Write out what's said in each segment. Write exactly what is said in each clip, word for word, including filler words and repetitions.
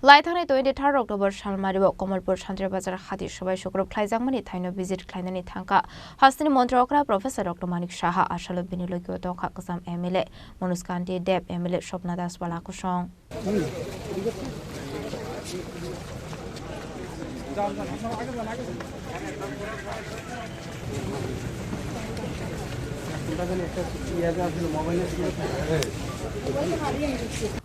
Laithani twenty third October salmario Kamalpur Santri Bazar hati sobai sukrub khlaijakmani thaino visit khlainani thangkha hasteni montri okra Professor Doctor Manik Saha, asalo bini logio tongkha kwcham M L A Manoj Kanti Deb, M L A Swapna Das Balakusong.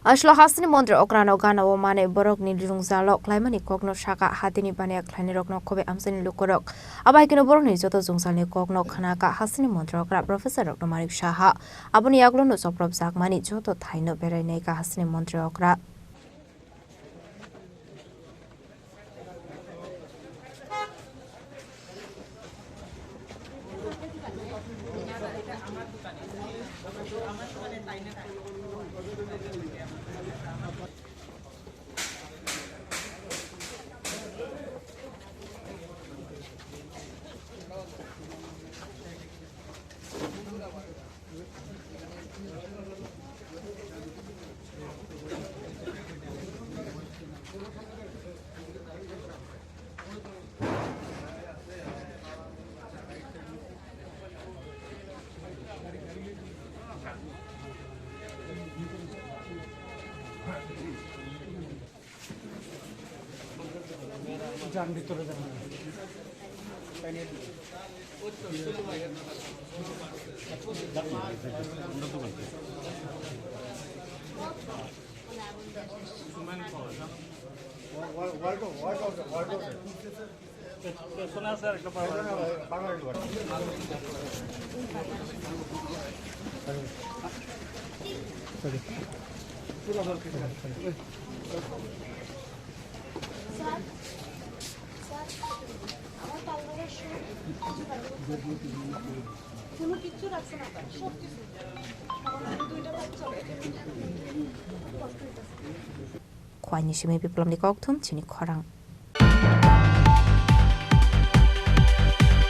Aslo hasteni montri okrano gana o mane borokni jwngjalo khlaimani kokno saka, hatini baniya khlainirokno khobe amchaini lukurok. Abaikeno borokni joto jwngjalni kokno khnaka hasteni montri okra Professor Doctor Manik Saha. Aboni yagulo no chopropjakmani joto thaino berai naikha hasteni montri okra. Khwani simi Biplomni kokthum chini khorang.